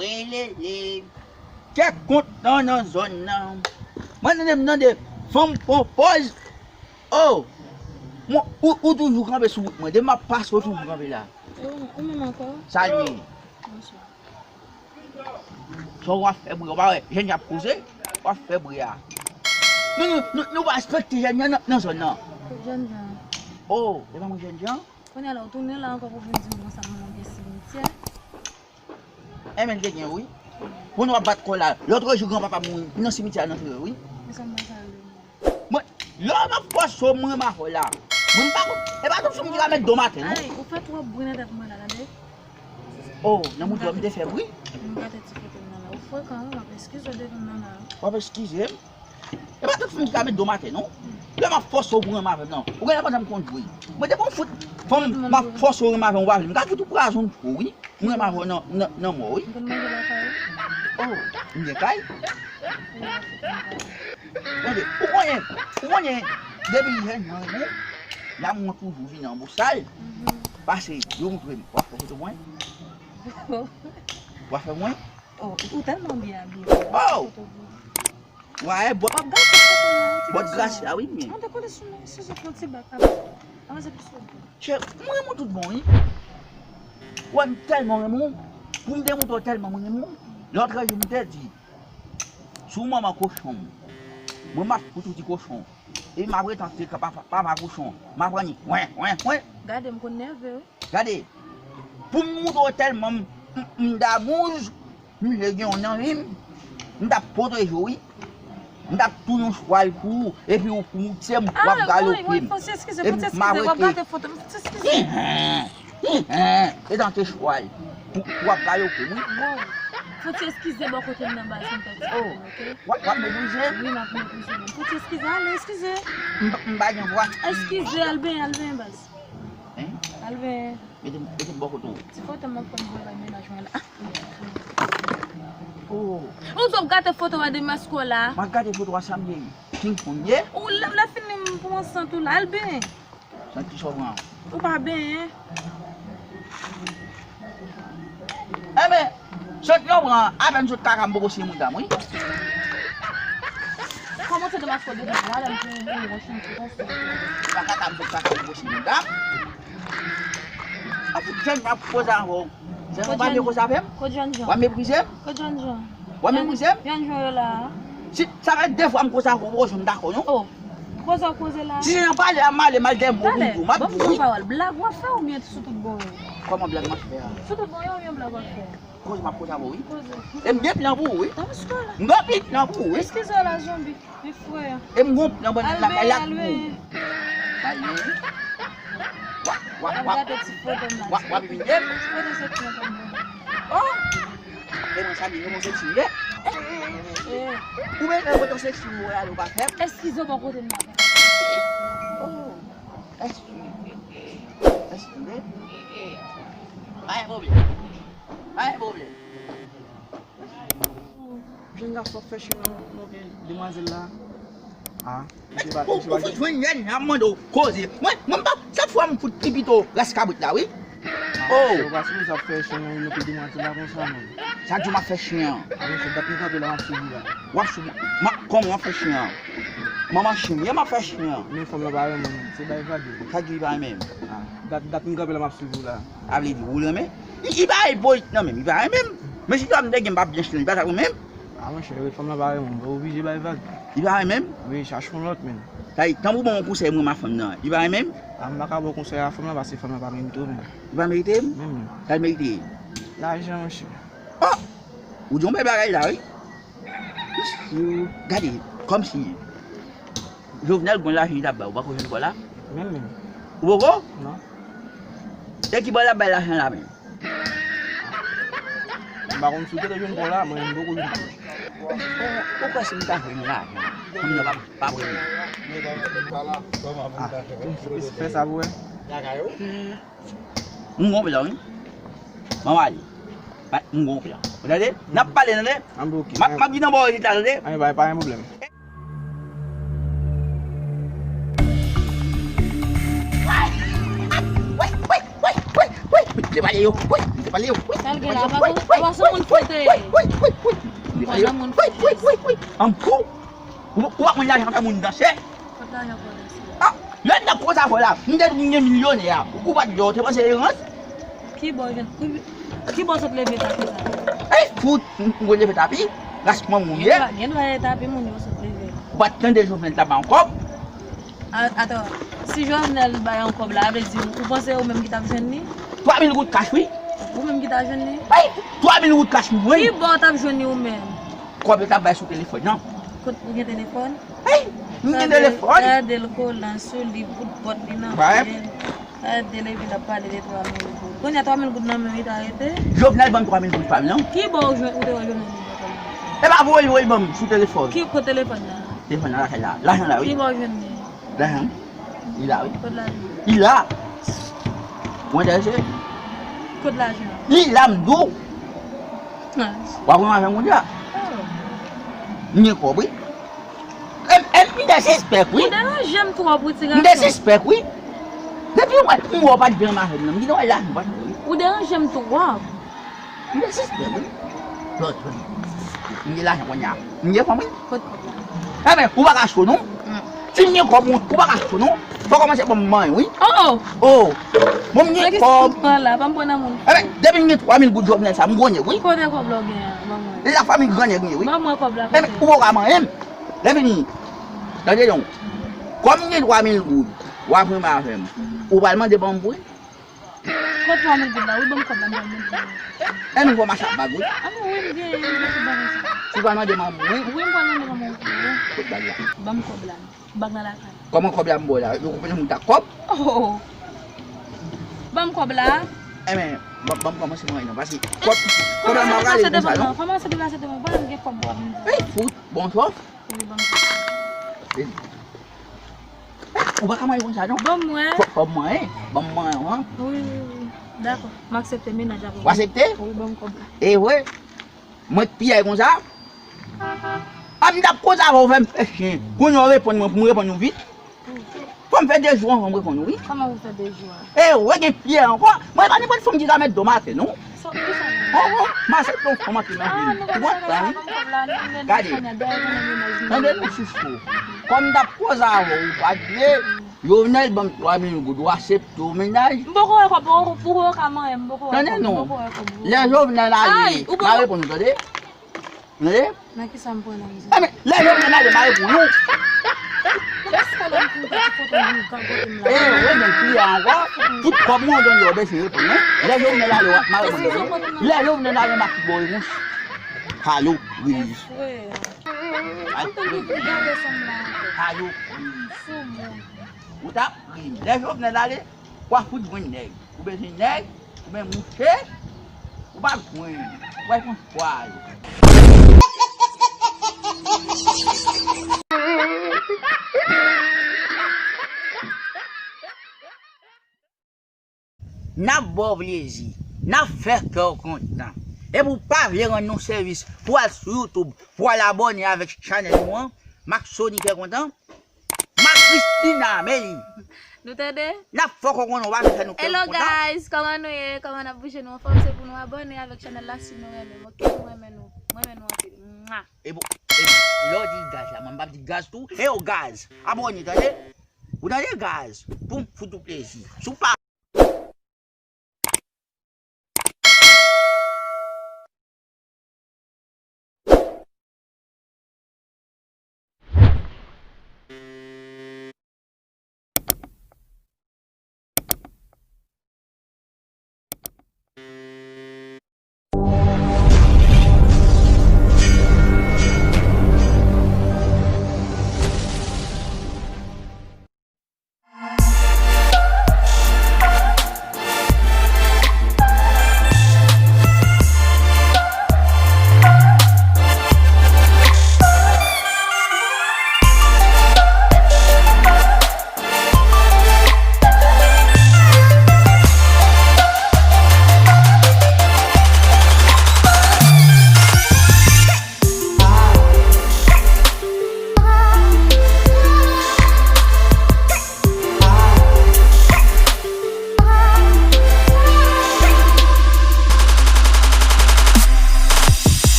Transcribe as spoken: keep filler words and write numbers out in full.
Welele. Kè kontan nan zòn nan. Mwen tande m tande fanm pran pòz. Oh! Mwen, ou, ou toujou kanpe sou wout mwen. Depi m ap pase, ou toujou kanpe la. Ou, ou menm ankò? Salye. Bonswa. Sa w ap fè bri a, w pa wè jèn jan ap koze, w ap fè bri a. Nou, nou, nou, nou pa respekte jèn jan nan, nan zòn nan. Kot jèn jan? Oh, e pa mwen jèn jan? Kounye a la, ou tounen la ankò pou vin di m konsa, mwen gen simityè. Enben, l te gen, wi. Pou nou ap bat kò la. Lòt jou, granpapa m mouri, nan simityè a, nan antere, wi. Mwen, lè m ap fòse w, mwen renmen avè w la. Mwen, m pa konn, e pa tout moun ki ka met do m atè, non. Ay, ou fè twòp bri nan tèt mwen la, tande. Oh, nan moud ou a m te fè bri. M gate ti foto m nan la. Ou frekan, wi, m ap eskize w devan m nan la. W ap eskize m? E pa tout moun ki ka met do m atè, non. Lè m ap fòse w pou renmen avè m, non. Ou genlè panse m konn jwe. Mwen, depi yon fout fanm, m ap fòse w renmen avè m, ou pa vle. M ka fout ou pwazon pou ou, wi. Mwen renmen avè w nan, nan, nan mò, wi. M konn manje lakay ou. Oh, m gen kay? Tande, ou konnen, ou konnen, depi jèn jan renmen w, lanmou an toujou vin an bosal. Pase, yo moutre m. W ap fè foto mwen? W ap fè mwen? Oh, ou tèlman byen abiye. Oh! Foto pou Wa e bòt. W ap gate foto mwen, ti gason. Bòt grasya, wi, men. Mwen te kole sou mwen, si se fon ti bak la. Avanse plis lòt bò. Chè, mwen renmen w tout bon, wi. Wè, m tèlman renmen w. Pou m te montre w tèlman mwen renmen w. Lòt jou, m te di, sou manman kochon m, mwen m ap fout ou ti kochon. E m ap retante ka papa, papa kochon. M ap ranni. Wen, wen, wen. Gade, m konn nève, wi. Gade, pou m montre w tèlman m, m, m damou, misye gen yon nan vi m, m t ap pwoteje w, wi. M t ap touye yon chwal pou ou, epi ou, ou moute m, w ap galope m. Epi m arete. Etan te chwal, pou, pou w ap galope m, wi. Bon, fò ti eskize bò kote m nan baz, m pèdi, oke? W ap, w ap meprize m? Wi, m ap meprize w. Fò ti eskize, ale, eskize. M, m pa gen vwa. Eskize, al benyen, al benyen, baz. Hein? Al benyen. Mete m, mete m bò kote w. Ti foto m ap pran bò la, mennaj mwen la. Oh. Ou sot gate foto a de masko la. M ap gade foto a, sa m ye? King Kong ye? Ou lè, lè fini m pran sant ou la, al benyen. Sant ki sa w pran? Ou pa benyen. Enben, sant yo pran, apèn sot kaka m poko siye mouda m, wi. Kòman se de masko de mwa la, m pran yon wòch yon ti konsa? Se pa kaka m sot kaka m poko siye mouda m. An fout jèn jan ap koze avè w. Jèn jan pa vle koze avè m? Kot jèn jan? W ap meprize m? Kot jèn jan? W ap meprize m? Jèn jan yo la a. Si, sa fè de fwa m koze avè w, ou jwenn dakò, non? Oh. Koze w koze la a. Si jèn jan pale a, m ale, m al dèyè m, ou di w, m ap di w, wi. Pawòl, blag w ap fè oubyen sou tout bon yo? Kòman blag m ap fè a? Sou tout bon yo oubyen blag w ap fè? Koze m ap koze avè w, wi. Koze. E m gen plan pou ou, wi. M gen anpil plan pou ou, wi. Eskize w la, zonbi. Men frè. E m gon plan ban lakay la pou ou. Al benyen, al benyen. Al benyen. W ap, w ap, w ap, w ap, w ap imilye m. Ti foto seksi an kòm bon. Oh! E mwen sa di, mwen seksi m ye. Eh. Ou menm, mwen seksi m, ou wè, ou pa fè m. Eskize w bò kote m nan. Oh. Eskize. Eskize. Pa gen pwoblèm. Pa gen pwoblèm. Jèn gason ap fè chen nan, nan pye demwazèl la. Ah, misye pa, misye pa gen. Ou fout jwenn jèn jan ap mande w koze. Mwen, mwen m pa, chak fwa m fout pi pito ras kabrit la, wi. Oh! Ou pa sipoze ap fè chen nan, nan pye demwazèl la konsa, non. Chak jou m ap fè chen an. Ah, monchè, dat m kanpe la, m ap swiv ou la. W ap swiv mwen? Kòman w ap fè chen an? Manman chen, m ap fè chen an. Men fanm lan pa renmen w, se bay vag. Sa ki li pa renmen m? Ah, dat, dat m kanpe la, m ap swiv ou la. A vle di, ou renmen? Li, li pa gen boyit nan menm, li pa renmen m. Men si fanm te gen m pa byen chita, li pa t ap renmen m. A monchè, wi, fanm lan pa renmen w, ou oblije bay vag. Li pa renmen m? Wi, chache yon lòt, menn. Sa vle di, tanpri w ban m yon konsèy, mwen renmen fanm nan, li pa renmen m? A, m pa ka ba w konsèy a fanm lan, paske fanm lan pa merite w, menn. Li pa merite m? Menm non. Sa l merite? Lajan, monchè. Oh! Ou di yon bèl bagay la, wi. Gade, kòmsi Jovenel gon lajan li t ap bay, ou pako jwenn kò la? Menm, menm. Ou poko? Non. E ki bò l ap bay lajan la menm? M pa konn si w te jwenn kò la, mwen, m poko jwenn kò. Ou, ou kwè si m ta jwenn lajan, fanm nan p ap, p ap renmen m? Ah, fè sa pou wè. M gon plan, wi. Manman ale. M gon plan. Ou tande? N ap pale, tande? Anben, oke. M ap, m ap vin anba w isit la, tande? Anben, pa, pa gen pwoblèm. Woy, woy, woy, woy, woy. Depale yo, wi, depale yo, wi. Sa l gen la, pa sou, pa sou moun foute. Wi, wi, wi, wi. Depale yo, wi, wi, wi, wi. An pou. Ou, ou pa konn lajan fè moun danse? Kot lajan pou w danse? Ah, lè n ap koze afè la, m te di w m gen milyonè a. Ou pa t dò, ou te panse e rans? Ki bò w jwenn, ki, ki bò w sot leve tapi sa? Ey, fout, m, m leve tapi, ras moun moun ye. Gen dwa, gen dwa e tapi moun yo sot leve. Ou pa t tande Jovenel t ap ba yon kòb? A, atann, si Jovenel bay yon kòb la, a vle di ou, ou panse ou menm ki t ap jwenn li? Twa mil goud kach, wi. Ou menm ki t ap jwenn li? Ey, twa mil goud kach, wi. Ki bò w t ap jwenn li ou menm? Kòb yo t ap bay sou telefòn nan. Kot ou gen telefòn? Ey, m gen telefòn. Gade l kolan sou li, bout bòt li nan men l. Gade l epi l ap pale de twa mil goud. Kounye a twa mil goud nan men w, li ta rete? Jovenel ban m twa mil goud pa m, non. Ki bò ou jwenn, ou te wè Jovenel ban w twa mil goud? E pa voye, voye ban m sou telefòn. Ki kot telefòn nan? Telefòn nan lakay la. Lajan la, wi. Ki bò w jwenn li? Lajan. Li la, wi. Kot lajan? Li la. Ou enterese? Kot lajan? Li la, m di w. Ah. W ap renmen avè m kounye a? Oh. M gen kòb, wi. E, e, m te sispèk, wi. Ou deranje m twòp, wi, ti gason. M te sispèk, wi. Depi w wè, m wè w pa t vle renmen avè m, non. M di, non, e lajan w pa t vle, wi. Ou deranje m twòp. M gen sistèm, wi. Lòt, m gen lajan kounye a. M gen fanmi. Kot kòb la? Enben, ou pa ka cho non. Hmm. Si m gen kòb, ou, ou pa ka cho non. Fò w kòmanse ban m manyen, wi. Oh! Oh! Bon, m gen kòb. Nan ki sens ou pran la? Pa m pran nan moun. Enben, depi m gen twa mil goud Jovenel sa, m gwo nèg, wi. Kote kòb la w gen an? Ban mwen. Lafanmi gran nèg m ye, wi. Ban mwen kòb la, kote? Enben, ou pa ka manyen m. Lè fini. Tande non. Kòm m gen twa mil goud, w ap renmen avè m. Hmm. Ou pral mande ban m pou li? Kot twa mil goud la? Wi, ban m kòb la, m pral mete. Enben, fò m achte bag, wi. Ah, wi, m gen, m gen tout bagay sa. Si w pa mande manman w, wi. Wi, m pral mande manman w tou, wi. Kot bag la? Ban m kòb la. Bag la lakay. Kòman kòb la m ba w la? Yo konprann moun ta kòb? Oh. Ban m kòb la. Enben, ban, ban m kòmanse mwen non, paske kòb, kòb la m pa prale konsa non. Kòmanse deplase devan, kòmanse deplase devan, m gen kòb pou w ap vin. Ey, fout, bon chòf. Wi, ban m kòb la. Vini. Ou pa ka manyen konsa non. Ban mwen. Fò, fò mwen, ban mwen, an. Wi, wi, wi. Dakò. M aksepte mennaj avè w. Ou aksepte? Wi, ban m kòb la. E vre? Mwen k piyay konsa? A m t ap koze avè w, fè m fè chen. Kounye a w reponn mwen pou m reponn ou vit. Fò m fè de jou anvan m reponn ou, wi. Kòman pou fè de jou a? E, ou gen pye ankò. Mwen, e pa nenpòt fanm ki ka met do m atè, non. Sa, kisa? Oh, oh, m a se ton fanm atè nan vi m. Ou konprann, wi? Gade. Tande, non, chouchou. Kòm m t ap koze avè w, ou pa t vle. Jovenel ban m twa mil goud, ou aksepte w mennaj. M poko wè kòb, ou, ou poko ka manyen, m poko wè kòb, m poko wè kòb. Tande, non. Lè Jovenel ale, m a reponn ou, tande. Tande? Nan kisa m pran nan mizè? Enben, lè Jovenel ale, m a reponn ou. Nan kisa lè m fin pran ti foto m gagote m la? E, ou gen kliyan ankò. Tout kòb mwen w donn yo, bezwen reponn, wi. Lè Jovenel ale, m a reponn ou. Lè Jovenel ale, m a fout ba w repons. Kalo, riz. Frè. Antann pou gade sanm la ankò. Kalo, riz. Sou moun. Ou t ap ri. Lè Jovenel ale, w a fout jwenn nèg. Ou bezwen nèg, oubyen mouche, ou p ap jwenn. Ou pral pran chwa yo. N ap ba w plezi, n ap fè kè w kontan. Epi w pa vle rann nou sèvis pou w al sou YouTube, pou w al abòne avèk chanèl nou an, Maxony Kè Kontan, Mak Christina, men li. Nou tande? N ap fè w konnen w pa vin fè nou kè kontan. Hello guys, kòman nou ye? Kòman n ap bouje? Nou anfòm? Se pou nou abòne avèk chanèl la si nou renmen m, oke? Nou renmen nou. Mwen renmen nou anpil. Mwa. E bon, e bon, lè w di gaz la, mwen m p ap di gaz tou. E yo gaz, abòne, tande? Ou tande gaz? Pou m fout ou plezi. Si w pa